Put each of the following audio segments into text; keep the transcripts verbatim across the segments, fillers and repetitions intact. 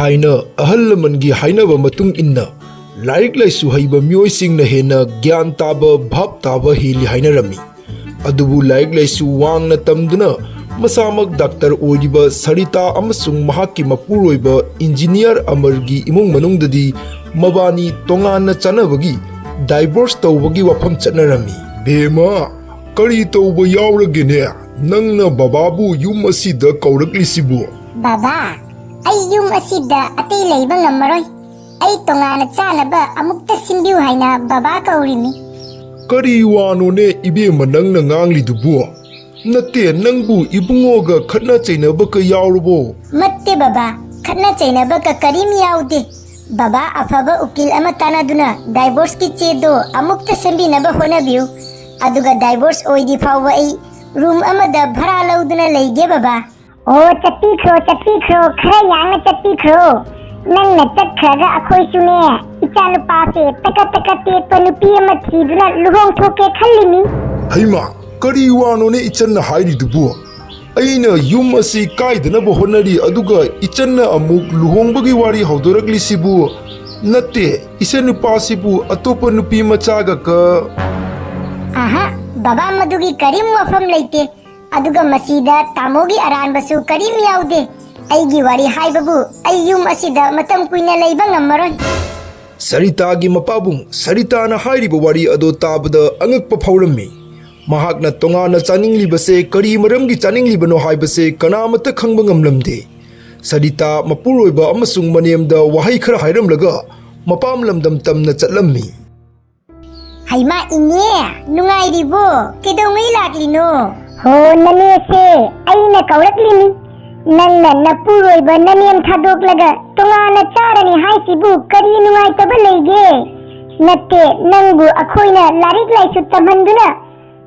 ꯊꯥꯏꯅ ꯑꯍꯜ ꯂꯃꯟꯒꯤ ꯍꯥꯏꯅꯕ ꯃꯇꯨꯡ ꯏꯟꯅ, ꯂꯥꯏꯔꯤꯛ ꯂꯥꯏꯁꯨ ꯍꯩꯕ ꯃꯤꯑꯣꯏꯁꯤꯡꯅ ꯍꯦꯟꯅ ꯒ꯭ꯌꯥꯟ ꯇꯥꯕ, ꯚꯥꯞ ꯇꯥꯕ ꯍꯦꯜꯂꯤ ꯍꯥꯏꯅꯔꯝꯃꯤ꯫ ꯑꯗꯨꯕꯨ ꯂꯥꯏꯔꯤꯛ ꯂꯥꯏꯁꯨ ꯋꯥꯡꯅ ꯇꯝꯗꯨꯅ ꯃꯁꯥꯃꯛ ꯗꯥꯛꯇꯔ ꯑꯣꯏꯔꯤꯕ ꯁꯔꯤꯇꯥ ꯑꯃꯁꯨꯡ ꯃꯍꯥꯛꯀꯤ ꯃꯄꯨꯔꯣꯏꯕ ꯏꯟꯖꯤꯅꯤꯌꯥꯔ ꯑꯃꯔꯒꯤ ꯏꯃꯨꯡ ꯃꯅꯨꯡꯗꯗꯤ ꯃꯕꯥꯅꯤ ꯇꯣꯉꯥꯟꯅ ꯆꯥꯅꯕꯒꯤ ꯗꯥꯏꯚꯣꯔꯁ ꯇꯧꯕꯒꯤ ꯋꯥꯐꯝ ꯆꯠꯅꯔꯝꯃꯤ꯫ ꯕꯦꯝꯃ, ꯀꯔꯤ ꯇꯧꯕ ꯌꯥꯎꯔꯒꯦꯅꯦ? ꯅꯪꯅ ꯕꯕꯥꯕꯨ ꯌꯨꯝ ꯑꯁꯤꯗ ꯀꯧꯔꯛꯂꯤꯁꯤꯕꯨ? ꯕꯕꯥ, ꯑꯩ ꯌꯨꯝ ꯑꯁꯤꯗ ꯑꯇꯩ ꯂꯩꯕ ꯉꯝꯃꯔꯣꯏ꯫ ꯑꯩ ꯇꯣꯉꯥꯟꯅ ꯆꯥꯅꯕ ꯑꯃꯨꯛꯇ ꯁꯤꯟꯕꯤꯌꯨ ꯍꯥꯏꯅ ꯕꯕꯥ ꯀꯧꯔꯤꯅꯤ꯫ ꯀꯔꯤ ꯋꯥꯅꯣꯅꯦ ꯏꯕꯦꯝꯃ ꯅꯪꯅ ꯉꯥꯡꯂꯤꯗꯨꯕꯨ? ꯅꯠꯇꯦ, ꯅꯪꯕꯨ ꯏꯕꯨꯡꯉꯣꯒ ꯈꯠꯅ ꯆꯩꯅꯕꯒ ꯌꯥꯎꯔꯕꯣ? ꯅꯠꯇꯦ ꯕꯕꯥ, ꯈꯠꯅ ꯆꯩꯅꯕꯒ ꯀꯔꯤꯝ ꯌꯥꯎꯗꯦ꯫ ꯕꯕꯥ, ꯑꯐꯕ ꯎꯀꯤꯜ ꯑꯃ ꯇꯥꯟꯅꯗꯨꯅ ꯗꯥꯏꯚꯣꯔꯁꯀꯤ ꯆꯦꯗꯣ ꯑꯃꯨꯛꯇ ꯁꯦꯝꯕꯤꯅꯕ ꯍꯣꯠꯅꯕꯤꯌꯨ꯫ ꯑꯗꯨꯒ ꯗꯥꯏꯚꯣꯔꯁ ꯑꯣꯏꯗ꯭ꯔꯤ ꯐꯥꯎꯕ ꯑꯩ ꯔꯨꯝ ꯑꯃꯗ ꯚꯔꯥ ꯂꯧꯗꯨꯅ ꯂꯩꯒꯦ ꯕꯕꯥ꯫ ꯑꯣ, ꯆꯠꯄꯤꯈ꯭ꯔꯣ, ꯆꯠꯄꯤꯈ꯭ꯔꯣ, ꯈꯔ ꯌꯥꯡꯅ ꯆꯠꯄꯤꯈ꯭ꯔꯣ꯫ ꯅꯪꯅ ꯆꯠꯈ꯭ꯔꯒ ꯑꯩꯈꯣꯏꯁꯨꯅꯦ, ꯏꯆꯥꯅꯨꯄꯥꯁꯦ ꯇꯀꯠ ꯇꯀꯠ ꯇꯦꯛꯄ ꯅꯨꯄꯤ ꯑꯃ ꯊꯤꯗꯨꯅ ꯂꯨꯍꯣꯡꯊꯣꯛꯀꯦ ꯈꯜꯂꯤꯃꯤ꯫ ꯍꯩꯃꯥ, ꯀꯔꯤ ꯋꯥꯅꯣꯅꯦ ꯏꯆꯟꯅ ꯍꯥꯏꯔꯤꯗꯨꯕꯨ? ꯑꯩꯅ ꯌꯨꯝ ꯑꯁꯤ ꯀꯥꯏꯗꯅꯕ ꯍꯣꯠꯅꯔꯤ, ꯑꯗꯨꯒ ꯏꯆꯟꯅ ꯑꯃꯨꯛ ꯂꯨꯍꯣꯡꯕꯒꯤ ꯋꯥꯔꯤ ꯍꯧꯗꯣꯔꯛꯂꯤꯁꯤꯕꯨ? ꯅꯠꯇꯦ, ꯏꯆꯟ ꯅꯨꯄꯥꯁꯤꯕꯨ ꯑꯇꯣꯞꯄ ꯅꯨꯄꯤ ꯃꯆꯥꯒ ꯀ- ꯑꯍ, ꯕꯕꯥ, ꯃꯗꯨꯒꯤ ꯀꯔꯤꯝ ꯋꯥꯐꯝ ꯂꯩꯇꯦ꯫ ꯑꯗꯨꯒ ꯃꯁꯤꯗ ꯇꯥꯃꯣꯒꯤ ꯑꯔꯥꯟꯕꯁꯨ ꯀꯔꯤꯝ ꯌꯥꯎꯗꯦ꯫ ꯑꯩꯒꯤ ꯋꯥꯔꯤ ꯍꯥꯏꯕꯕꯨ ꯑꯩ ꯌꯨꯝ ꯑꯁꯤꯗ ꯃꯇꯝ ꯀꯨꯏꯅ ꯂꯩꯕ ꯉꯝꯃꯔꯣꯏ꯫ ꯁꯔꯤꯇꯥꯒꯤ ꯃꯄꯥꯕꯨꯡ ꯁꯔꯤꯇꯥꯅ ꯍꯥꯏꯔꯤꯕ ꯋꯥꯔꯤ ꯑꯗꯨ ꯇꯥꯕꯗ ꯑꯉꯛꯄ ꯐꯥꯎꯔꯝꯃꯤ꯫ ꯃꯍꯥꯛꯅ ꯇꯣꯉꯥꯟꯅ ꯆꯥꯅꯤꯡꯂꯤꯕꯁꯦ ꯀꯔꯤ ꯃꯔꯝꯒꯤ ꯆꯥꯅꯤꯡꯂꯤꯕꯅꯣ ꯍꯥꯏꯕꯁꯦ ꯀꯅꯥꯃꯠꯇ ꯈꯪꯕ ꯉꯝꯂꯝꯗꯦ꯫ ꯁꯔꯤꯇꯥ ꯃꯄꯨꯔꯣꯏꯕ ꯑꯃꯁꯨꯡ ꯃꯅꯦꯝꯗ ꯋꯥꯍꯩ ꯈꯔ ꯍꯥꯏꯔꯝꯂꯒ ꯃꯄꯥꯝ ꯂꯝꯗꯝ ꯇꯝꯅ ꯆꯠꯂꯝꯃꯤ꯫ ꯍꯩꯃꯥ ꯏꯅꯦ, ꯅꯨꯡꯉꯥꯏꯔꯤꯕꯣ? ꯀꯩꯗꯧꯉꯩ ꯂꯥꯛꯂꯤꯅꯣ? ꯍꯣ, ꯅꯅꯦꯁꯦ ꯑꯩꯅ ꯀꯧꯔꯛꯂꯤꯅꯤ꯫ ꯅꯪꯅ ꯅꯄꯨꯔꯣꯏꯕ ꯅꯅꯦꯝ ꯊꯥꯗꯣꯛꯂꯒ ꯇꯣꯉꯥꯟꯅ ꯆꯥꯔꯅꯤ ꯍꯥꯏꯁꯤꯕꯨ ꯀꯔꯤ ꯅꯨꯡꯉꯥꯏꯇꯕ ꯂꯩꯒꯦ? ꯅꯠꯇꯦ, ꯅꯪꯕꯨ ꯑꯩꯈꯣꯏꯅ ꯂꯥꯏꯔꯤꯛ ꯂꯥꯏꯁꯨ ꯇꯝꯍꯟꯗꯨꯅ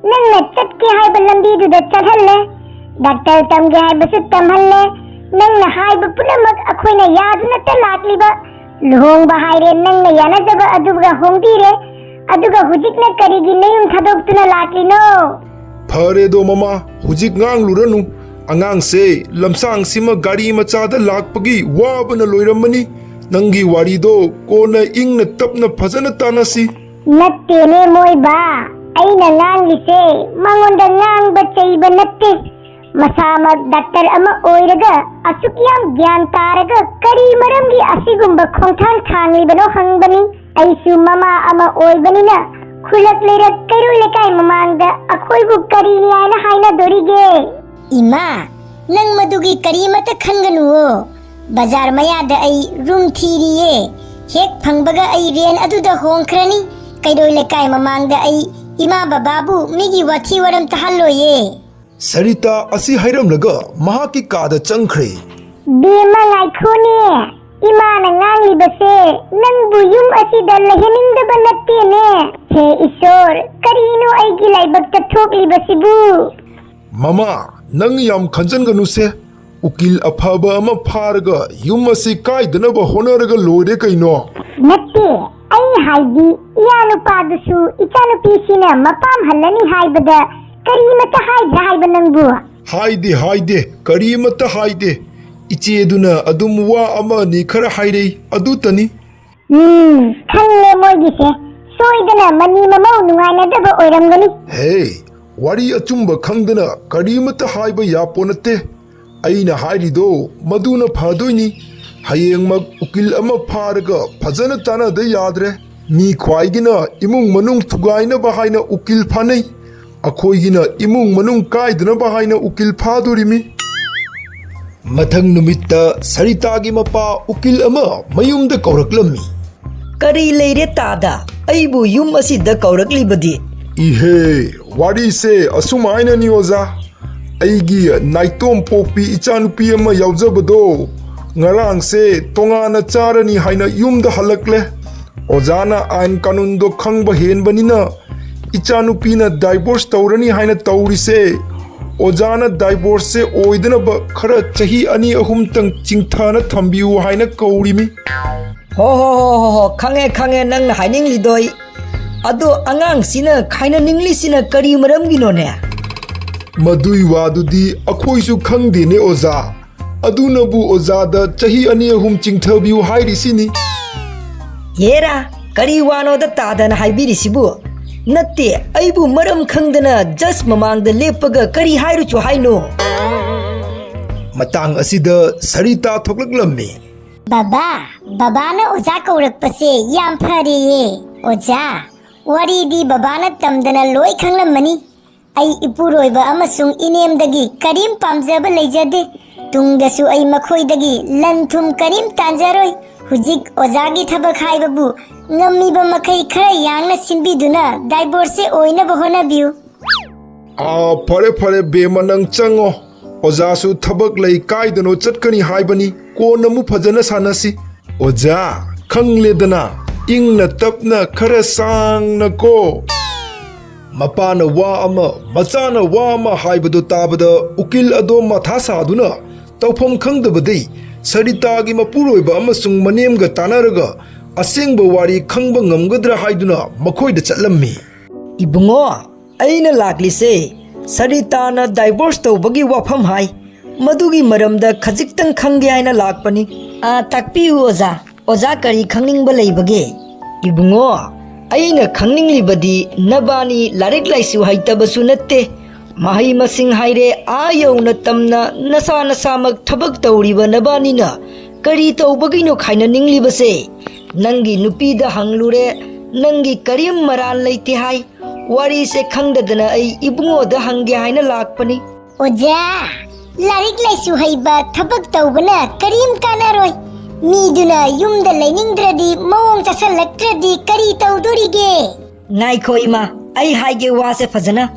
ꯅꯪꯅ ꯆꯠꯀꯦ ꯍꯥꯏꯕ ꯂꯝꯕꯤꯗꯨꯗ ꯆꯠꯍꯜꯂꯦ, ꯗꯥꯛꯇꯔ ꯇꯝꯒꯦ ꯍꯥꯏꯕꯁꯨ ꯇꯝꯍꯜꯂꯦ, ꯅꯪꯅ ꯍꯥꯏꯕ ꯄꯨꯝꯅꯃꯛ ꯑꯩꯈꯣꯏꯅ ꯌꯥꯗꯨꯅꯇ ꯂꯥꯛꯂꯤꯕ꯫ ꯂꯨꯍꯣꯡꯕ ꯍꯥꯏꯔꯦ, ꯅꯪꯅ ꯌꯥꯅꯖꯕ ꯑꯗꯨꯒ ꯍꯣꯡꯕꯤꯔꯦ, ꯑꯗꯨꯒ ꯍꯧꯖꯤꯛꯅ ꯀꯔꯤꯒꯤ ꯅꯌꯨꯝ ꯊꯥꯗꯣꯛꯇꯨꯅ ꯂꯥꯛꯂꯤꯅꯣ? ꯐꯔꯦꯗꯣ ꯃꯃꯥ, ꯍꯧꯖꯤꯛ ꯉꯥꯡꯂꯨꯔꯅꯨ꯫ ꯑꯉꯥꯡꯁꯦ ꯂꯝꯁꯥꯡꯁꯤꯃ ꯒꯥꯔꯤ ꯃꯆꯥꯗ ꯂꯥꯛꯄꯒꯤ ꯋꯥꯕꯅ ꯂꯣꯏꯔꯝꯃꯅꯤ꯫ ꯅꯪꯒꯤ ꯋꯥꯔꯤꯗꯣ ꯀꯣꯟꯅ ꯏꯪꯅ ꯇꯞꯅ ꯐꯖꯅ ꯇꯥꯟꯅꯁꯤ꯫ ꯅꯠꯇꯦꯅꯦ ꯃꯣꯏꯕꯥ, ꯑꯩꯅ ꯉꯥꯡꯂꯤꯁꯦ ꯃꯉꯣꯟꯗ ꯉꯥꯡꯕ ꯆꯩꯕ ꯅꯠꯇꯦ꯫ ꯃꯁꯥꯃꯛ ꯗꯥꯛꯇꯔ ꯑꯃ ꯑꯣꯏꯔꯒ ꯑꯁꯨꯛ ꯌꯥꯝ ꯒ꯭ꯌꯥꯟ ꯇꯥꯔꯒ ꯀꯔꯤ ꯃꯔꯝꯒꯤ ꯑꯁꯤꯒꯨꯝꯕ ꯈꯣꯡꯊꯥꯡ ꯊꯥꯡꯂꯤꯕꯅꯣ ꯍꯪꯕꯅꯤ꯫ ꯑꯩꯁꯨ ꯃꯃꯥ ꯑꯃ ꯑꯣꯏꯕꯅꯤꯅ ꯈꯨꯜꯂꯛ ꯂꯩꯔꯛ ꯀꯩꯔꯣꯏ ꯂꯩꯀꯥꯏ ꯃꯃꯥꯡꯗ ꯑꯩꯈꯣꯏꯕꯨ ꯀꯔꯤꯅꯤ ꯍꯥꯏꯅ ꯍꯥꯏꯅꯗꯣꯔꯤꯒꯦ? ꯏꯃꯥ, ꯅꯪ ꯃꯗꯨꯒꯤ ꯀꯔꯤꯃꯠꯇ ꯈꯟꯒꯅꯨꯋꯣ꯫ ꯕꯖꯥꯔ ꯃꯌꯥꯗ ꯑꯩ ꯔꯨꯝ ꯊꯤꯔꯤꯌꯦ꯫ ꯍꯦꯛ ꯐꯪꯕꯒ ꯑꯩ ꯔꯦꯟ ꯑꯗꯨꯗ ꯍꯣꯡꯈ꯭ꯔꯅꯤ꯫ ꯀꯩꯔꯣꯏ ꯂꯩꯀꯥꯏ ꯃꯃꯥꯡꯗ ꯑꯩ ꯏꯃꯥ ꯕꯕꯥꯕꯨ ꯃꯤꯒꯤ ꯋꯥꯊꯤ ꯋꯥꯔꯝ ꯇꯥꯍꯜꯂꯣꯏꯌꯦ꯫ ꯁꯔꯤꯇꯥ ꯑꯁꯤ ꯍꯥꯏꯔꯝꯂꯒ ꯃꯍꯥꯛꯀꯤ ꯀꯥꯗ ꯆꯪꯈ꯭ꯔꯦ꯫ ꯕꯦꯝꯃ ꯉꯥꯏꯈꯣꯅꯦ, ꯏꯃꯥꯅ ꯉꯥꯡꯂꯤꯕꯁꯦ ꯅꯪꯕꯨ ꯌꯨꯝ ꯑꯁꯤꯗ ꯂꯩꯍꯟꯅꯤꯡꯗꯕ ꯅꯠꯇꯦꯅꯦ꯫ ꯍꯦ ꯏꯁꯣꯔ, ꯀꯔꯤꯅꯣ ꯑꯩꯒꯤ ꯂꯥꯏꯕꯛꯇ ꯊꯣꯛꯂꯤꯕꯁꯤꯕꯨ? ꯃꯃꯥ, ꯅꯪ ꯌꯥꯝ ꯈꯟꯖꯟꯒꯅꯨꯁꯦ꯫ ꯎꯀꯤꯜ ꯑꯐꯕ ꯑꯃ ꯐꯥꯔꯒ ꯌꯨꯝ ꯑꯁꯤ ꯀꯥꯏꯗꯅꯕ ꯍꯣꯠꯅꯔꯒ ꯂꯣꯏꯔꯦ ꯀꯩꯅꯣ꯫ ꯅꯠꯇꯦ, ꯑꯩ ꯍꯥꯏꯗꯤ ꯏꯌꯥ ꯅꯨꯄꯥꯗꯨꯁꯨ ꯏꯆꯥꯅꯨꯄꯤꯁꯤꯅ ꯃꯄꯥꯝ ꯍꯜꯂꯅꯤ ꯍꯥꯏꯕꯗ ꯀꯔꯤꯃꯠꯇ ꯍꯥꯏꯗ꯭ꯔꯥ ꯍꯥꯏꯕ ꯅꯪꯕꯨ? ꯍꯥꯏꯗꯦ, ꯍꯥꯏꯗꯦ, ꯀꯔꯤꯃꯠꯇ ꯍꯥꯏꯗꯦ꯫ ꯏꯆꯦꯗꯨꯅ ꯑꯗꯨꯝ ꯋꯥ ꯑꯃ ꯑꯅꯤ ꯈꯔ ꯍꯥꯏꯔꯩ, ꯑꯗꯨꯇꯅꯤ꯫ ꯎꯝ, ꯈꯪꯂꯦ ꯃꯣꯏꯒꯤꯁꯦ꯫ ꯁꯣꯏꯗꯅ ꯃꯅꯤ ꯃꯃꯧ ꯅꯨꯡꯉꯥꯏꯅꯗꯕ ꯑꯣꯏꯔꯝꯒꯅꯤ꯫ ꯍꯦ, ꯋꯥꯔꯤ ꯑꯆꯨꯝꯕ ꯈꯪꯗꯅ ꯀꯔꯤꯃꯠꯇ ꯍꯥꯏꯕ ꯌꯥꯄꯣ ꯅꯠꯇꯦ꯫ ꯑꯩꯅ ꯍꯥꯏꯔꯤꯗꯣ ꯃꯗꯨꯅ ꯐꯗꯣꯏꯅꯤ꯫ ꯍꯌꯦꯡꯃꯛ ꯎꯀꯤꯜ ꯑꯃ ꯐꯥꯔꯒ ꯐꯖꯅ ꯇꯥꯟꯅꯗ ꯌꯥꯗ꯭ꯔꯦ꯫ ꯃꯤ ꯈ꯭ꯋꯥꯏꯒꯤꯅ ꯏꯃꯨꯡ ꯃꯅꯨꯡ ꯊꯨꯒꯥꯏꯅꯕ ꯍꯥꯏꯅ ꯎꯀꯤꯜ ꯐꯥꯅꯩ, ꯑꯩꯈꯣꯏꯒꯤꯅ ꯏꯃꯨꯡ ꯃꯅꯨꯡ ꯀꯥꯏꯗꯅꯕ ꯍꯥꯏꯅ ꯎꯀꯤꯜ ꯐꯥꯗꯣꯔꯤꯃꯤ꯫ ꯃꯊꯪ ꯅꯨꯃꯤꯠꯇ ꯁꯔꯤꯇꯥꯒꯤ ꯃꯄꯥ ꯎꯀꯤꯜ ꯑꯃ ꯃꯌꯨꯝꯗ ꯀꯧꯔꯛꯂꯝꯃꯤ꯫ ꯀꯔꯤ ꯂꯩꯔꯦ ꯇꯥꯗ? ꯑꯩꯕꯨ ꯌꯨꯝ ꯑꯁꯤꯗ ꯀꯧꯔꯛꯂꯤꯕꯗꯤ? ꯏꯍꯦ, ꯋꯥꯔꯤꯁꯦ ꯑꯁꯨꯃꯥꯏꯅꯅꯤ ꯑꯣꯖꯥ꯫ ꯑꯩꯒꯤ ꯅꯥꯏꯇꯣꯝ ꯄꯣꯛꯄꯤ ꯏꯆꯥꯅꯨꯄꯤ ꯑꯃ ꯌꯥꯎꯖꯕꯗꯣ ꯉꯔꯥꯡꯁꯦ ꯇꯣꯉꯥꯟꯅ ꯆꯥꯔꯅꯤ ꯍꯥꯏꯅ ꯌꯨꯝꯗ ꯍꯜꯂꯛꯂꯦ꯫ ꯑꯣꯖꯥꯅ ꯑꯥꯏꯟ ꯀꯥꯅꯨꯟꯗꯣ ꯈꯪꯕ ꯍꯦꯟꯕꯅꯤꯅ ꯏꯆꯥꯅꯨꯄꯤꯅ ꯗꯥꯏꯚꯣꯔꯁ ꯇꯧꯔꯅꯤ ꯍꯥꯏꯅ ꯇꯧꯔꯤꯁꯦ꯫ ꯑꯣꯖꯥꯅ ꯗꯥꯏꯚꯣꯔꯁꯁꯦ ꯑꯣꯏꯗꯅꯕ ꯈꯔ ꯆꯍꯤ ꯑꯅꯤ ꯑꯍꯨꯝꯇꯪ ꯆꯤꯡꯊꯅ ꯊꯝꯕꯤꯌꯨ ꯍꯥꯏꯅ ꯀꯧꯔꯤꯃꯤ꯫ ꯍꯣ ꯍꯣ ꯍꯣ ꯍꯣ ꯍꯣ, ꯈꯪꯉꯦ ꯈꯪꯉꯦ ꯅꯪꯅ ꯍꯥꯏꯅꯤꯡꯂꯤꯗꯣ ꯑꯩ꯫ ꯑꯗꯣ ꯑꯉꯥꯡꯁꯤꯅ ꯈꯥꯏꯅꯅꯤꯡꯂꯤꯁꯤꯅ ꯀꯔꯤ ꯃꯔꯝꯒꯤꯅꯣꯅꯦ? ꯃꯗꯨꯏ ꯋꯥꯗꯨꯗꯤ ꯑꯩꯈꯣꯏꯁꯨ ꯈꯪꯗꯦꯅꯦ ꯑꯣꯖꯥ꯫ ꯑꯗꯨꯅꯕꯨ ꯑꯣꯖꯥꯗ ꯆꯍꯤ ꯑꯅꯤ ꯑꯍꯨꯝ ꯆꯤꯡꯊꯕꯤꯌꯨ ꯍꯥꯏꯔꯤꯁꯤꯅꯤ꯫ ꯍꯦꯔꯥ, ꯀꯔꯤ ꯋꯥꯅꯣꯗ ꯇꯥꯗꯅ ꯍꯥꯏꯕꯤꯔꯤꯁꯤꯕꯨ? ꯅꯠꯇꯦ, ꯑꯩꯕꯨ ꯃꯔꯝ ꯈꯪꯗꯅ ꯖꯁ ꯃꯃꯥꯡꯗ ꯂꯦꯞꯄꯒ ꯀꯔꯤ ꯍꯥꯏꯔꯨꯆꯣ ꯍꯥꯏꯅꯣ? ꯃꯇꯥꯡ ꯑꯁꯤꯗ ꯁꯔꯤꯇꯥ ꯊꯣꯛꯂꯛꯂꯝꯃꯤ꯫ ꯕꯕꯥ, ꯕꯕꯥꯅ ꯑꯣꯖꯥ ꯀꯧꯔꯛꯄꯁꯦ ꯌꯥꯝ ꯐꯔꯦꯌꯦ꯫ ꯑꯣꯖꯥ, ꯋꯥꯔꯤꯗꯤ ꯕꯕꯥꯅ ꯇꯝꯗꯅ ꯂꯣꯏ ꯈꯪꯂꯝꯃꯅꯤ꯫ ꯑꯩ ꯏꯄꯨꯔꯣꯏꯕ ꯑꯃꯁꯨꯡ ꯏꯅꯦꯝꯗꯒꯤ ꯀꯔꯤꯝ ꯄꯥꯝꯖꯕ ꯂꯩꯖꯗꯦ꯫ ꯇꯨꯡꯗꯁꯨ ꯑꯩ ꯃꯈꯣꯏꯗꯒꯤ ꯂꯟ ꯊꯨꯝ ꯀꯔꯤꯝ ꯇꯥꯟꯖꯔꯣꯏ꯫ ꯍꯧꯖꯤꯛ ꯑꯣꯖꯥꯒꯤ ꯊꯕꯛ ꯍꯥꯏꯕꯕꯨ ꯉꯝꯃꯤꯕ ꯃꯈꯩ ꯈꯔ ꯌꯥꯡꯅ ꯁꯤꯟꯕꯤꯗꯨꯅ ꯗꯥꯏꯚꯣꯔꯁꯁꯦ ꯑꯣꯏꯅꯕ ꯍꯣꯠꯅꯕꯤꯌꯨ꯫ ꯑꯥ, ꯐꯔꯦ, ꯐꯔꯦ, ꯕꯦꯝꯃ, ꯅꯪ ꯆꯪꯉꯣ꯫ ꯑꯣꯖꯥꯁꯨ ꯊꯕꯛ ꯂꯩ, ꯀꯥꯏꯗꯅꯣ ꯆꯠꯀꯅꯤ ꯍꯥꯏꯕꯅꯤ꯫ ꯀꯣꯟꯅ ꯑꯃꯨꯛ ꯐꯖꯅ ꯁꯥꯟꯅꯁꯤ꯫ ꯑꯣꯖꯥ, ꯈꯪꯂꯦꯗꯅ, ꯏꯪꯅ ꯇꯞꯅ ꯈꯔ ꯁꯥꯡꯅ ꯀꯣ꯫ ꯃꯄꯥꯅ ꯋꯥ ꯑꯃ, ꯃꯆꯥꯅ ꯋꯥ ꯑꯃ ꯍꯥꯏꯕꯗꯨ ꯇꯥꯕꯗ ꯎꯀꯤꯜ ꯑꯗꯣ ꯃꯊꯥ ꯁꯥꯗꯨꯅ ꯇꯧꯐꯝ ꯈꯪꯗꯕꯗꯩ ꯁꯔꯤꯇꯥꯒꯤ ꯃꯄꯨꯔꯣꯏꯕ ꯑꯃꯁꯨꯡ ꯃꯅꯦꯝꯒ ꯇꯥꯟꯅꯔꯒ ꯑꯁꯦꯡꯕ ꯋꯥꯔꯤ ꯈꯪꯕ ꯉꯝꯒꯗ꯭ꯔꯥ ꯍꯥꯏꯗꯨꯅ ꯃꯈꯣꯏꯗ ꯆꯠꯂꯝꯃꯤ꯫ ꯏꯕꯨꯡꯉꯣ, ꯑꯩꯅ ꯂꯥꯛꯂꯤꯁꯦ ꯁꯔꯤꯇꯥꯅ ꯗꯥꯏꯚꯣꯔꯁ ꯇꯧꯕꯒꯤ ꯋꯥꯐꯝ ꯍꯥꯏ, ꯃꯗꯨꯒꯤ ꯃꯔꯝꯗ ꯈꯖꯤꯛꯇꯪ ꯈꯪꯒꯦ ꯍꯥꯏꯅ ꯂꯥꯛꯄꯅꯤ꯫ ꯑꯥ, ꯇꯥꯛꯄꯤꯌꯨ ꯑꯣꯖꯥ꯫ ꯑꯣꯖꯥ, ꯀꯔꯤ ꯈꯪꯅꯤꯡꯕ ꯂꯩꯕꯒꯦ? ꯏꯕꯨꯡꯉꯣ, ꯑꯩꯅ ꯈꯪꯅꯤꯡꯂꯤꯕꯗꯤ ꯅꯕꯥꯅꯤ ꯂꯥꯏꯔꯤꯛ ꯂꯥꯏꯁꯨ ꯍꯩꯇꯕꯁꯨ ꯅꯠꯇꯦ, ꯃꯍꯩ ꯃꯁꯤꯡ ꯍꯥꯏꯔꯦ ꯑꯥ ꯌꯧꯅ ꯇꯝꯅ ꯅꯁꯥ ꯅꯁꯥꯃꯛ ꯊꯕꯛ ꯇꯧꯔꯤꯕ ꯅꯕꯥꯅꯤꯅ ꯀꯔꯤ ꯇꯧꯕꯒꯤꯅꯣ ꯈꯥꯏꯅꯅꯤꯡꯂꯤꯕꯁꯦ? ꯅꯪꯒꯤ ꯅꯨꯄꯤꯗ ꯍꯪꯂꯨꯔꯦ, ꯅꯪꯒꯤ ꯀꯔꯤꯝ ꯃꯔꯥꯜ ꯂꯩꯇꯦ ꯍꯥꯏ꯫ ꯋꯥꯔꯤꯁꯦ ꯈꯪꯗꯗꯅ ꯑꯩ ꯏꯕꯨꯡꯉꯣꯗ ꯍꯪꯒꯦ ꯍꯥꯏꯅ ꯂꯥꯛꯄꯅꯤ꯫ ꯑꯣꯖꯥ, ꯂꯥꯏꯔꯤꯛ ꯂꯥꯏꯁꯨ ꯍꯩꯕ ꯊꯕꯛ ꯇꯧꯕꯅ ꯀꯔꯤꯝ ꯀꯥꯟꯅꯔꯣꯏ꯫ ꯃꯤꯗꯨꯅ ꯌꯨꯝꯗ ꯂꯩꯅꯤꯡꯗ꯭ꯔꯗꯤ, ꯃꯑꯣꯡ ꯆꯠꯁꯜꯂꯛꯇ꯭ꯔꯗꯤ ꯀꯔꯤ ꯇꯧꯗꯣꯔꯤꯒꯦ? ꯉꯥꯏꯈꯣ ꯏꯃꯥ, ꯑꯩ ꯍꯥꯏꯒꯦ ꯋꯥꯁꯦ ꯐꯖꯅ꯫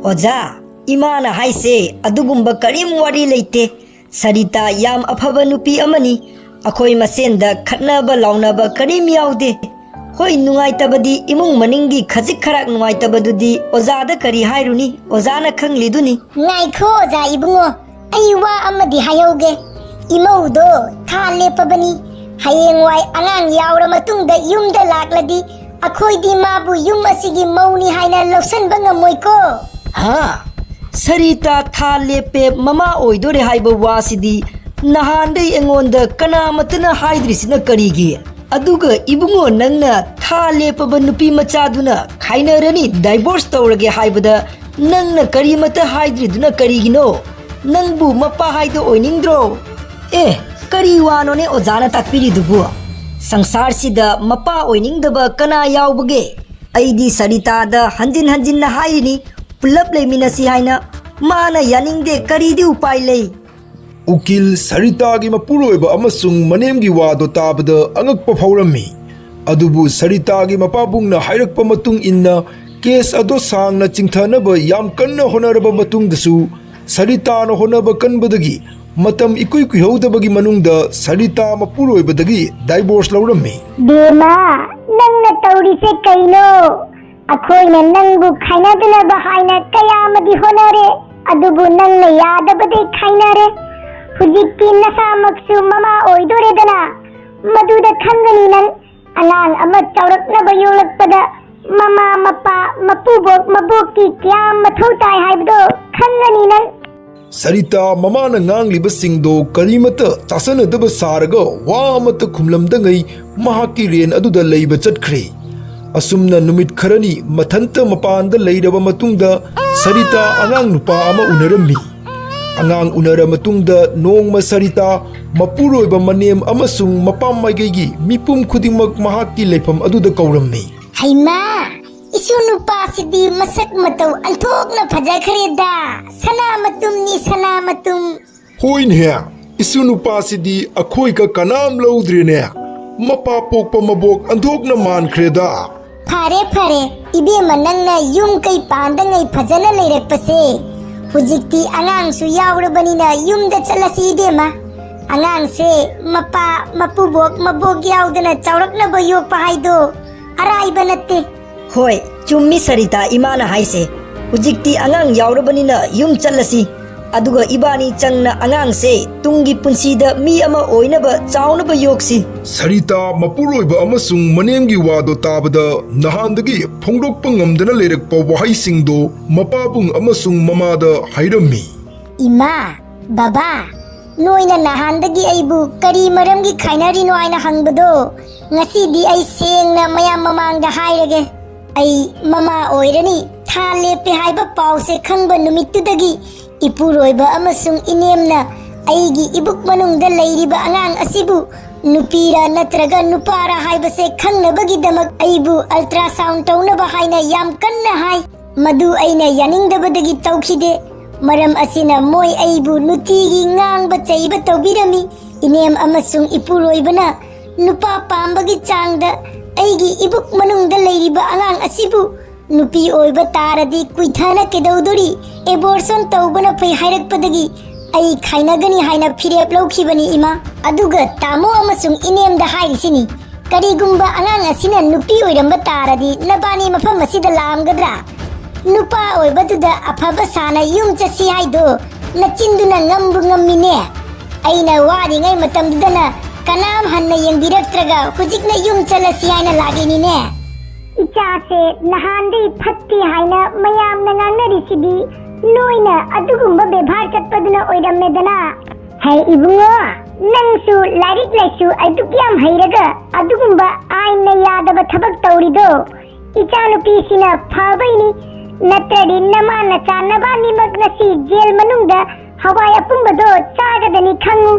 ꯑꯣꯖꯥ, ꯏꯃꯥꯅ ꯍꯥꯏꯁꯦ ꯑꯗꯨꯒꯨꯝꯕ ꯀꯔꯤꯝ ꯋꯥꯔꯤ ꯂꯩꯇꯦ꯫ ꯁꯔꯤꯇꯥ ꯌꯥꯝ ꯑꯐꯕ ꯅꯨꯄꯤ ꯑꯃꯅꯤ꯫ ꯑꯩꯈꯣꯏ ꯃꯁꯦꯟꯗ ꯈꯠꯅꯕ ꯂꯥꯎꯅꯕ ꯀꯔꯤꯝ ꯌꯥꯎꯗꯦ꯫ ꯍꯣꯏ, ꯅꯨꯡꯉꯥꯏꯇꯕꯗꯤ ꯏꯃꯨꯡ ꯃꯅꯤꯡꯒꯤ ꯈꯖꯤꯛ ꯈꯔꯥꯛ ꯅꯨꯡꯉꯥꯏꯇꯕꯗꯨꯗꯤ ꯑꯣꯖꯥꯗ ꯀꯔꯤ ꯍꯥꯏꯔꯨꯅꯤ? ꯑꯣꯖꯥꯅ ꯈꯪꯂꯤꯗꯨꯅꯤ꯫ ꯉꯥꯏꯈꯣ ꯑꯣꯖꯥ ꯏꯕꯨꯡꯉꯣ, ꯑꯩ ꯋꯥ ꯑꯃꯗꯤ ꯍꯥꯏꯍꯧꯒꯦ꯫ ꯏꯃꯧꯗꯣ ꯊꯥ ꯂꯦꯞꯄꯕꯅꯤ꯫ ꯍꯌꯦꯡꯋꯥꯏ ꯑꯉꯥꯡ ꯌꯥꯎꯔ ꯃꯇꯨꯡꯗ ꯌꯨꯝꯗ ꯂꯥꯛꯂꯗꯤ ꯑꯩꯈꯣꯏꯗꯤ ꯃꯥꯕꯨ ꯌꯨꯝ ꯑꯁꯤꯒꯤ ꯃꯧꯅꯤ ꯍꯥꯏꯅ ꯂꯧꯁꯟꯕ ꯉꯝꯃꯣꯏꯀꯣ꯫ ꯍꯥ? ꯁꯔꯤꯇꯥ ꯊꯥ ꯂꯦꯞꯄꯦ, ꯃꯃꯥ ꯑꯣꯏꯗꯣꯔꯦ ꯍꯥꯏꯕ ꯋꯥꯁꯤꯗꯤ ꯅꯍꯥꯟꯗꯩ ꯑꯩꯉꯣꯟꯗ ꯀꯅꯥꯃꯠꯇꯅ ꯍꯥꯏꯗ꯭ꯔꯤꯁꯤꯅ ꯀꯔꯤꯒꯤ? ꯑꯗꯨꯒ ꯏꯕꯨꯡꯉꯣ, ꯅꯪꯅ ꯊꯥ ꯂꯦꯞꯄꯕ ꯅꯨꯄꯤ ꯃꯆꯥꯗꯨꯅ ꯈꯥꯏꯅꯔꯅꯤ, divorce ꯇꯧꯔꯒꯦ ꯍꯥꯏꯕꯗ ꯅꯪꯅ ꯀꯔꯤꯃꯠꯇ ꯍꯥꯏꯗ꯭ꯔꯤꯗꯨꯅ ꯀꯔꯤꯒꯤꯅꯣ? ꯅꯪꯕꯨ ꯃꯄꯥ ꯍꯥꯏꯗꯣ ꯑꯣꯏꯅꯤꯡꯗ꯭ꯔꯣ? ꯑꯦ, ꯀꯔꯤ ꯋꯥꯅꯣꯅꯦ ꯑꯣꯖꯥꯅ ꯇꯥꯛꯄꯤꯔꯤꯗꯨꯕꯨ? ꯁꯪꯁꯥꯔꯁꯤꯗ ꯃꯄꯥ ꯑꯣꯏꯅꯤꯡꯗꯕ ꯀꯅꯥ ꯌꯥꯎꯕꯒꯦ? ꯑꯩꯗꯤ ꯁꯔꯤꯇꯥꯗ ꯍꯟꯖꯤꯟ ꯍꯟꯖꯤꯟꯅ ꯍꯥꯏꯔꯤꯅꯤ, ꯄꯨꯂꯞ ꯂꯩꯃꯤꯟꯅꯁꯤ ꯍꯥꯏꯅ꯫ ꯃꯥꯅ ꯌꯥꯅꯤꯡꯗꯦ, ꯀꯔꯤꯗꯤ ꯎꯄꯥꯏ ꯂꯩ? ꯎꯀꯤꯜ ꯁꯔꯤꯇꯥꯒꯤ ꯃꯄꯨꯔꯣꯏꯕ ꯑꯃꯁꯨꯡ ꯃꯅꯦꯝꯒꯤ ꯋꯥꯗꯣ ꯇꯥꯕꯗ ꯑꯉꯛꯄ ꯐꯥꯎꯔꯝꯃꯤ꯫ ꯑꯗꯨꯕꯨ ꯁꯔꯤꯇꯥꯒꯤ ꯃꯄꯥꯕꯨꯡꯅ ꯍꯥꯏꯔꯛꯄ ꯃꯇꯨꯡ ꯏꯟꯅ, ꯀꯦꯁ ꯑꯗꯣ ꯁꯥꯡꯅ ꯆꯤꯡꯊꯅꯕ ꯌꯥꯝ ꯀꯟꯅ ꯍꯣꯠꯅꯔꯕ ꯃꯇꯨꯡꯗꯁꯨ, ꯁꯔꯤꯇꯥꯅ ꯍꯣꯠꯅꯕ ꯀꯟꯕꯗꯒꯤ ꯃꯇꯝ ꯏꯀꯨꯏ ꯀꯨꯏꯍꯧꯗꯕꯒꯤ ꯃꯅꯨꯡꯗ ꯁꯔꯤꯇꯥ ꯃꯄꯨꯔꯣꯏꯕꯗꯒꯤ divorce ꯂꯧꯔꯝꯃꯤ꯫ ꯕꯦꯝꯃ, ꯅꯪꯅ ꯇꯧꯔꯤꯁꯦ ꯀꯩꯅꯣ? ꯑꯩꯈꯣꯏꯅ ꯅꯪꯕꯨ ꯈꯥꯏꯅꯗꯅꯕ ꯍꯥꯏꯅ ꯀꯌꯥꯃꯗꯤ ꯍꯣꯠꯅꯔꯦ, ꯑꯗꯨꯕꯨ ꯅꯪꯅ ꯌꯥꯗꯕꯗꯩ ꯈꯥꯏꯅꯔꯦ꯫ ꯍꯧꯖꯤꯛꯇꯤ ꯅꯁꯥꯃꯛꯁꯨ ꯃꯃꯥ ꯑꯣꯏꯗꯣꯔꯦꯗꯅ, ꯃꯗꯨꯗ ꯈꯟꯒꯅꯤ ꯅꯪ꯫ ꯑꯉꯥꯡ ꯑꯃ ꯆꯥꯎꯔꯛꯅꯕ ꯌꯣꯛꯂꯛꯄꯗ ꯃꯃꯥ, ꯃꯄꯥ, ꯃꯄꯨꯕꯣꯛ, ꯃꯕꯣꯛꯀꯤ ꯀꯌꯥꯝ ꯃꯊꯧ ꯇꯥꯏ ꯍꯥꯏꯕꯗꯣ ꯈꯟꯒꯅꯤ ꯅꯪ꯫ ꯁꯔꯤꯇꯥ ꯃꯃꯥꯅ ꯉꯥꯡꯂꯤꯕꯁꯤꯡꯗꯣ ꯀꯔꯤꯃꯠꯇ ꯆꯥꯁꯟꯅꯗꯕ ꯁꯥꯔꯒ ꯋꯥ ꯑꯃꯠꯇ ꯈꯨꯝꯂꯝꯗꯉꯩ ꯃꯍꯥꯛꯀꯤ ꯔꯦꯟ ꯑꯗꯨꯗ ꯂꯩꯕ ꯆꯠꯈ꯭ꯔꯦ꯫ ꯑꯁꯨꯝꯅ ꯅꯨꯃꯤꯠ ꯈꯔꯅꯤ ꯃꯊꯟꯇ ꯃꯄꯥꯟꯗ ꯂꯩꯔꯕ ꯃꯇꯨꯡꯗ, ꯁꯔꯤꯇꯥ ꯑꯉꯥꯡ ꯅꯨꯄꯥ ꯑꯃ ꯎꯅꯔꯝꯃꯤ꯫ ꯑꯉꯥꯡ ꯎꯅꯔ ꯃꯇꯨꯡꯗ, ꯅꯣꯡꯃ ꯁꯔꯤꯇꯥ ꯃꯄꯨꯔꯣꯏꯕ, ꯃꯅꯦꯝ ꯑꯃꯁꯨꯡ ꯃꯄꯥ ꯃꯥꯏꯀꯩꯒꯤ ꯃꯤꯄꯨꯝ ꯈꯨꯗꯤꯡꯃꯛ ꯃꯍꯥꯛꯀꯤ ꯂꯩꯐꯝ ꯑꯗꯨꯗ ꯀꯧꯔꯝꯃꯤ꯫ ꯍꯩꯃꯥ, ꯏꯁꯨ ꯅꯨꯄꯥꯁꯤꯗꯤ ꯃꯁꯛ ꯃꯇꯧ ꯑꯟꯊꯣꯛꯅ ꯐꯖꯈ꯭ꯔꯦꯗ꯫ ꯁꯅꯥ ꯃꯇꯨꯝꯅꯤ, ꯁꯅꯥ ꯃꯇꯨꯝ꯫ ꯍꯣꯏꯅꯦ, ꯏꯁꯨ ꯅꯨꯄꯥꯁꯤꯗꯤ ꯑꯩꯈꯣꯏꯒ ꯀꯅꯥꯝ ꯂꯧꯗ꯭ꯔꯦꯅꯦ꯫ ꯃꯄꯥ ꯄꯣꯛꯄ ꯃꯕꯣꯛ ꯑꯟꯊꯣꯛꯅ ꯃꯥꯟꯈ꯭ꯔꯦꯗ꯫ ꯐꯔꯦ, ꯐꯔꯦ, ꯏꯕꯦꯝꯃ, ꯅꯪꯅ ꯌꯨꯝ ꯀꯩ ꯄꯥꯟꯗꯉꯩ ꯐꯖꯅ ꯂꯩꯔꯛꯄꯁꯦ, ꯍꯧꯖꯤꯛꯇꯤ ꯑꯉꯥꯡꯁꯨ ꯌꯥꯎꯔꯕꯅꯤꯅ ꯌꯨꯝꯗ ꯆꯠꯂꯁꯤ ꯏꯕꯦꯝꯃ꯫ ꯑꯉꯥꯡꯁꯦ ꯃꯄꯥ, ꯃꯄꯨꯕꯣꯛ, ꯃꯕꯣꯛ ꯌꯥꯎꯗꯅ ꯆꯥꯎꯔꯛꯅꯕ ꯌꯣꯛꯄ ꯍꯥꯏꯗꯣ ꯑꯔꯥꯏꯕ ꯅꯠꯇꯦ꯫ ꯍꯣꯏ, ꯆꯨꯝꯃꯤ ꯁꯔꯤꯇꯥ ꯏꯃꯥꯅ ꯍꯥꯏꯁꯦ꯫ ꯍꯧꯖꯤꯛꯇꯤ ꯑꯉꯥꯡ ꯌꯥꯎꯔꯕꯅꯤꯅ ꯌꯨꯝ ꯆꯠꯂꯁꯤ꯫ ꯑꯗꯨꯒ ꯏꯕꯥꯅꯤ ꯆꯪꯅ ꯑꯉꯥꯡꯁꯦ ꯇꯨꯡꯒꯤ ꯄꯨꯟꯁꯤꯗ ꯃꯤ ꯑꯃ ꯑꯣꯏꯅꯕ ꯆꯥꯎꯅꯕ ꯌꯣꯛꯁꯤ꯫ ꯁꯔꯤꯇꯥ ꯃꯄꯨꯔꯣꯏꯕ ꯑꯃꯁꯨꯡ ꯃꯅꯦꯝꯒꯤ ꯋꯥꯗꯣ ꯇꯥꯕꯗ ꯅꯍꯥꯟꯗꯒꯤ ꯐꯣꯡꯗꯣꯛꯄ ꯉꯝꯗꯅ ꯂꯩꯔꯛꯄ ꯋꯥꯍꯩꯁꯤꯡꯗꯣ ꯃꯄꯥꯕꯨꯡ ꯑꯃꯁꯨꯡ ꯃꯃꯥꯗ ꯍꯥꯏꯔꯝꯃꯤ꯫ ꯏꯃꯥ, ꯕꯕꯥ, ꯅꯣꯏꯅ ꯅꯍꯥꯟꯗꯒꯤ ꯑꯩꯕꯨ ꯀꯔꯤ ꯃꯔꯝꯒꯤ ꯈꯥꯏꯅꯔꯤꯅꯣ ꯍꯥꯏꯅ ꯍꯪꯕꯗꯣ ꯉꯁꯤꯗꯤ ꯑꯩ ꯁꯦꯡꯅ ꯃꯌꯥꯝ ꯃꯃꯥꯡꯗ ꯍꯥꯏꯔꯒꯦ꯫ ꯑꯩ ꯃꯃꯥ ꯑꯣꯏꯔꯅꯤ꯫ ꯊꯥ ꯂꯦꯞꯄꯦ ꯍꯥꯏꯕ ꯄꯥꯎꯁꯦ ꯈꯪꯕ ꯅꯨꯃꯤꯠꯇꯨꯗꯒꯤ ꯏꯄꯨꯔꯣꯏꯕ ꯑꯃꯁꯨꯡ ꯏꯅꯦꯝꯅ ꯑꯩꯒꯤ ꯏꯕꯨꯛ ꯃꯅꯨꯡꯗ ꯂꯩꯔꯤꯕ ꯑꯉꯥꯡ ꯑꯁꯤꯕꯨ ꯅꯨꯄꯤꯔ ꯅꯠꯇ꯭ꯔꯒ ꯅꯨꯄꯥꯔ ꯍꯥꯏꯕꯁꯦ ꯈꯪꯅꯕꯒꯤꯗꯃꯛ ꯑꯩꯕꯨ ultrasound ꯇꯧꯅꯕ ꯍꯥꯏꯅ ꯌꯥꯝ ꯀꯟꯅ ꯍꯥꯏ꯫ ꯃꯗꯨ ꯑꯩꯅ ꯌꯥꯅꯤꯡꯗꯕꯗꯒꯤ ꯇꯧꯈꯤꯗꯦ꯫ ꯃꯔꯝ ꯑꯁꯤꯅ ꯃꯣꯏ ꯑꯩꯕꯨ ꯅꯨꯡꯇꯤꯒꯤ ꯉꯥꯡꯕ ꯆꯩꯕ ꯇꯧꯕꯤꯔꯝꯃꯤ꯫ ꯏꯅꯦꯝ ꯑꯃꯁꯨꯡ ꯏꯄꯨꯔꯣꯏꯕꯅ ꯅꯨꯄꯥ ꯄꯥꯝꯕꯒꯤ ꯆꯥꯡꯗ ꯑꯩꯒꯤ ꯏꯕꯨꯛ ꯃꯅꯨꯡꯗ ꯂꯩꯔꯤꯕ ꯑꯉꯥꯡ ꯑꯁꯤꯕꯨ ꯅꯨꯄꯤ ꯑꯣꯏꯕ ꯇꯥꯔꯗꯤ ꯀꯨꯏꯊꯅ ꯀꯩꯗꯧꯗꯣꯔꯤ? Abortion ꯇꯧꯕꯅ ꯐꯩ ꯍꯥꯏꯔꯛꯄꯗꯒꯤ ꯑꯩ ꯈꯥꯏꯅꯒꯅꯤ ꯍꯥꯏꯅ ꯐꯤꯔꯦꯞ ꯂꯧꯈꯤꯕꯅꯤ, ꯏꯃꯥ꯫ ꯑꯗꯨꯒ ꯇꯥꯃꯣ ꯑꯃꯁꯨꯡ ꯏꯅꯦꯝꯗ ꯍꯥꯏꯔꯤꯁꯤꯅꯤ, ꯀꯔꯤꯒꯨꯝꯕ ꯑꯉꯥꯡ ꯑꯁꯤꯅ ꯅꯨꯄꯤ ꯑꯣꯏꯔꯝꯕ ꯇꯥꯔꯗꯤ ꯅꯕꯥꯅꯤ ꯃꯐꯝ ꯑꯁꯤꯗ ꯂꯥꯛꯑꯝꯒꯗ꯭ꯔꯥ? ꯅꯨꯄꯥ ꯑꯣꯏꯕꯗꯨꯗ ꯑꯐꯕ ꯁꯥꯅ ꯌꯨꯝ ꯆꯠꯁꯤ ꯍꯥꯏꯗꯣ ꯅꯆꯤꯟꯗꯨꯅ ꯉꯝꯕꯨ ꯉꯝꯃꯤꯅꯦ꯫ ꯑꯩꯅ ꯋꯥꯔꯤꯉꯩ ꯃꯇꯝꯗꯨꯗꯅ ꯀꯅꯥꯝ ꯍꯟꯅ ꯌꯦꯡꯕꯤꯔꯛꯇ꯭ꯔꯒ ꯍꯧꯖꯤꯛꯅ ꯌꯨꯝ ꯆꯠꯂꯁꯤ ꯍꯥꯏꯅ ꯂꯥꯛꯏꯅꯤꯅꯦ꯫ ꯏꯆꯥꯁꯦ ꯅꯍꯥꯟꯗꯩ ꯐꯠꯇꯦ ꯍꯥꯏꯅ ꯃꯌꯥꯝꯅ ꯉꯥꯡꯅꯔꯤꯁꯤꯗꯤ ꯅꯣꯏꯅ ꯑꯗꯨꯒꯨꯝꯕ ꯕꯦꯕꯥꯔ ꯆꯠꯄꯗꯨꯅ ꯑꯣꯏꯔꯝꯃꯦꯗꯅ꯫ ꯍꯦ ꯏꯕꯨꯡꯉꯣ, ꯅꯪꯁꯨ ꯂꯥꯏꯔꯤꯛ ꯂꯥꯏꯁꯨ ꯑꯗꯨꯛ ꯌꯥꯝ ꯍꯩꯔꯒ ꯑꯗꯨꯒꯨꯝꯕ ꯑꯥꯏꯟꯅ ꯌꯥꯗꯕ ꯊꯕꯛ ꯇꯧꯔꯤꯗꯣ? ꯏꯆꯥꯅꯨꯄꯤꯁꯤꯅ ꯐꯕꯩꯅꯤ, ꯅꯠꯇ꯭ꯔꯗꯤ ꯅꯃꯥ ꯅꯆꯥ ꯅꯕꯥꯅꯤꯃꯛ ꯉꯁꯤ ꯖꯦꯜ ꯃꯅꯨꯡꯗ ꯍꯋꯥꯏ ꯑꯄꯨꯝꯕꯗꯣ ꯆꯥꯒꯗꯅꯤ ꯈꯪꯉꯨ꯫